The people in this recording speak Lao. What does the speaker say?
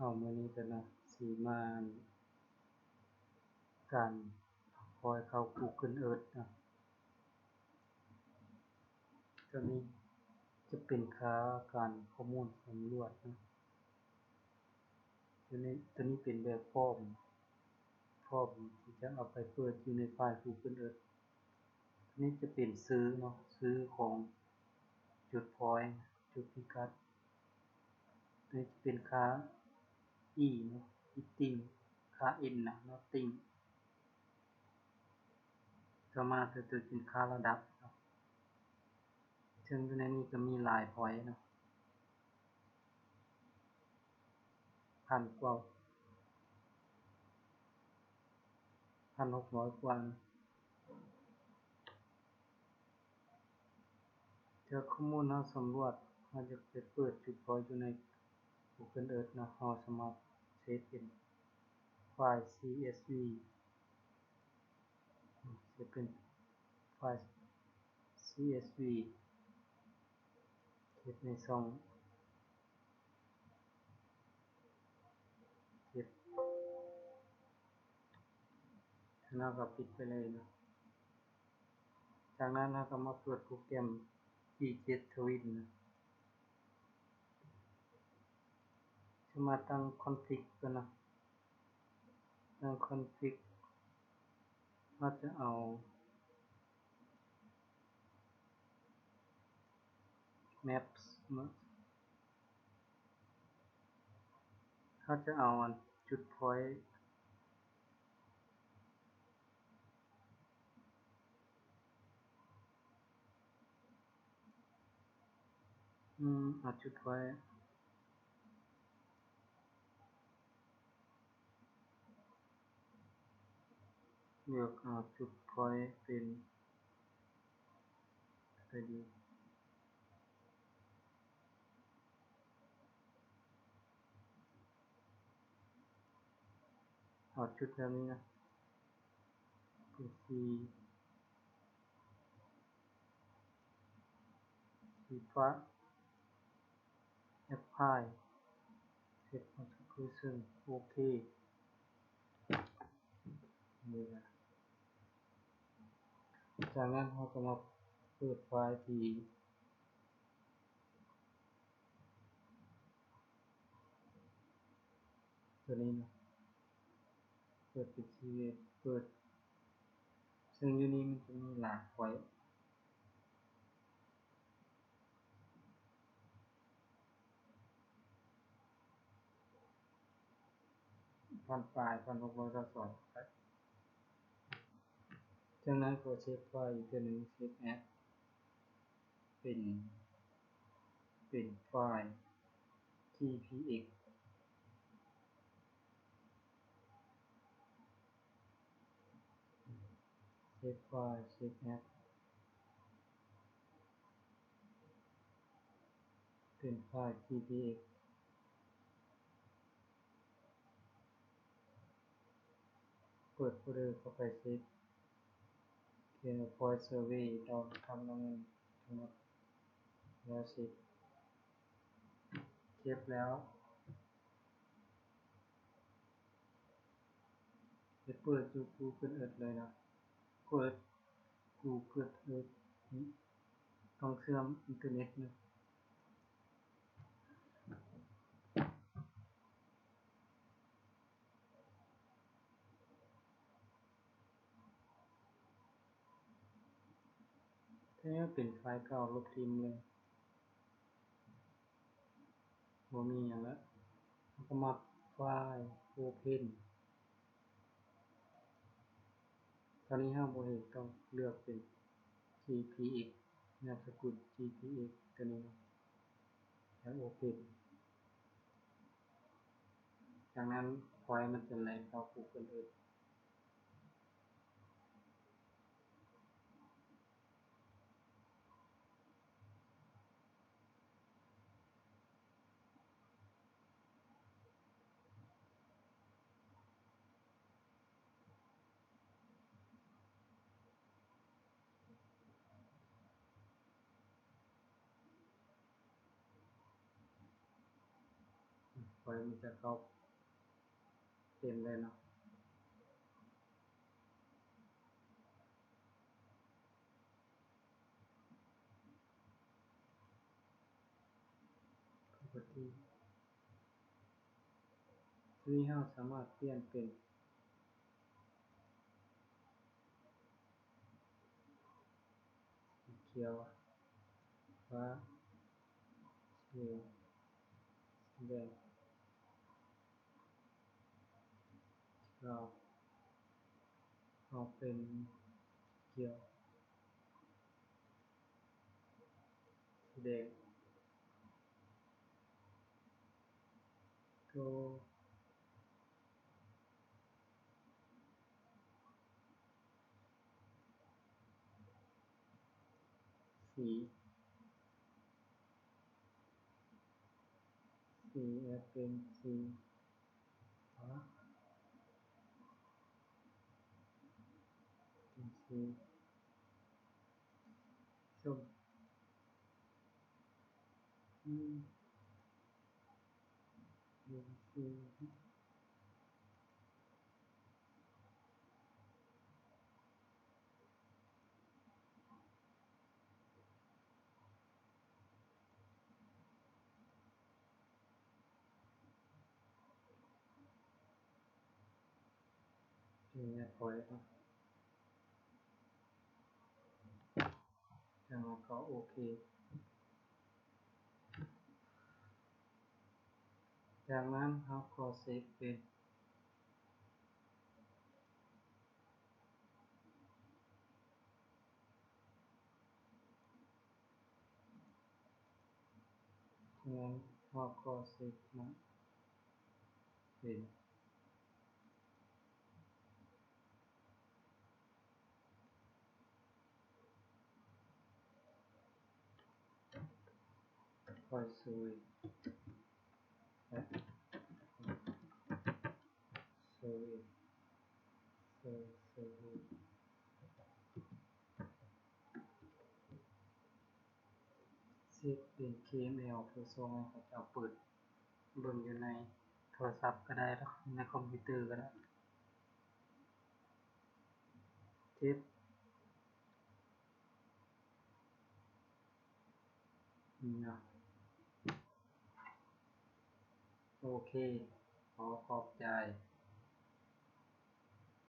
ເອົາ ມື້ນີ້ກໍນະ ຊິມາການພອຍເຂົ້າ Google Earth ນະ. ຕົວນີ້ຈະເປັນຄ່າການຂໍ້ມູນສຳຫຼວດນະ. ຕົວນີ້ ຕົວນີ້ເປັນແບບຟອມ ຟອມທີ່ຈະເອົາໄປເປີດຢູ່ໃນໄຟລ໌ Google Earth. ຕົວນີ້ຈະເປັນຊື່ເນາະ ຊື່ຂອງຈຸດພອຍ ຈຸດພິກັດ. ຕົວນີ້ຈະເປັນຄ່າ E ເນາະ E ຕິງ ຄ່າ N ນະ Nothing. ຕໍ່ມາຕົວ ຕົວເປັນຄ່າລະດັບເນາະ ເຊິ່ງຢູ່ໃນນີ້ກໍມີຫຼາຍພອຍເນາະ ພັນກວ່າ ພັນຫົກຮ້ອຍກວ່າ. ຈາກຂໍ້ມູນເຮົາສຳຫຼວດ ເຮົາຢາກຈະເປີດຈຸດພອຍຢູ່ໃນ Google Earth ເນາະ ເຮົາສາມາດເຊບເປັນໄຟລ໌ CSV ເຊບເປັນໄຟລ໌ CSV ເກັບໃນຊ່ອງ ເກັບ ແລ້ວເຮົາກໍປິດໄປເລີຍເນາະ. ຈາກນັ້ນເຮົາກໍມາເປີດໂປຣແກຣມ G Jet Twin ນະ. ຈະມາຕັ້ງຄອນຟິກກ່ອນເນາະ ຕັ້ງຄອນຟິກ ເຮົາຈະເອົາ Maps ເນາະ ເຮົາຈະເອົາອັນຈຸດພອຍ ອືມ ເອົາຈຸດພອຍ ເລືອກເອົາຈຸດພອຍເປັນ ໃດດີ ເອົາຈຸດແບບນີ້ນະ ເປັນສີ ສີຟ້າ Apply Save Configuration ໂອເຄ. ນີ້ນະ ຈາກນັ້ນເຮົາກໍມາເປີດໄຟລ໌ທີ່ ຕົວນີ້ນະ ເປີດເປັນຊີເວັດ ເປີດ ເຊິ່ງຢູ່ນີ້ມັນຈະມີຫຼາຍໄຟລ໌ ພັນປາຍ ພັນຫົກຮ້ອຍຊາວສອງ. ຈາກນັ້ນກໍເຊບໄຟລ໌ອີກເທື່ອໜຶ່ງ Save As ເປັນ ເປັນໄຟລ໌ GPX. Save File Save As ເປັນໄຟລ໌ GPX. ເປີດໂຟນເດີເຂົ້າໄປ Save ຂຽນວ່າ Point Survey ເຮົາທຳນຳນັ້ນທັງໝົດ ແລ້ວ Save. ເກັບແລ້ວ ໄປເປີດຢູ່ Google Earth ເລີຍນະ. ເປີດ Google Earth ນີ້ ຕ້ອງເຊື່ອມອິນເຕີເນັດນະ. ແທ້ ເປັນໄຟລ໌ເກົ່າ ລົບຖິ້ມເລີຍ ບໍ່ມີຫຍັງລະ. ເຮົາກໍມາ File Open. ຕອນນີ້ເຮົາບໍ່ເຫັນ ຕ້ອງເລືອກເປັນ GPX ນາມສະກຸນ GPX ຕົວນີ້ ແລ້ວ Open. ຈາກນັ້ນ ໄຟລ໌ມັນຈະໄຫຼເຂົ້າ Google Earth. ອືມ ຂ້ອຍມັນຈະເຂົ້າເຕັມເລີຍເນາະ. Property ຕົວນີ້ເຮົາສາມາດປ່ຽນເປັນ ສີຂຽວ ຟ້າ ສີແດງ ເອົາ ເອົາເປັນຂຽວ ສີແດງ ໂຕ ສີ ສີແອດເປັນສີຟ້າ ເປັນສີສົ້ມ ອືມ ເປັນສີ ເປັນຮຽບຮ້ອຍເນາະ. ຈັ່ງກໍໂອເຄ. ຈາກນັ້ນເຮົາກໍເຊບເປັນ ຈາກນັ້ນເຮົາກໍເຊບມາເປັນ ຄ່ອຍຊຸຍ ແລະ ຊຸຍ ຊຸຍ ຊຸຍ ເຊບເປັນ ເຄເອັມແອລ ເພື່ອສົ່ງໃຫ້ເຂົາເຈົ້າເປີດເບິ່ງຢູ່ໃນໂທລະສັບກໍໄດ້ ຫຼື ໃນຄອມພິວເຕີກໍໄດ້. ເຊບ ນີ້ນະ. ໂອເຄ ຂໍຂອບໃຈ.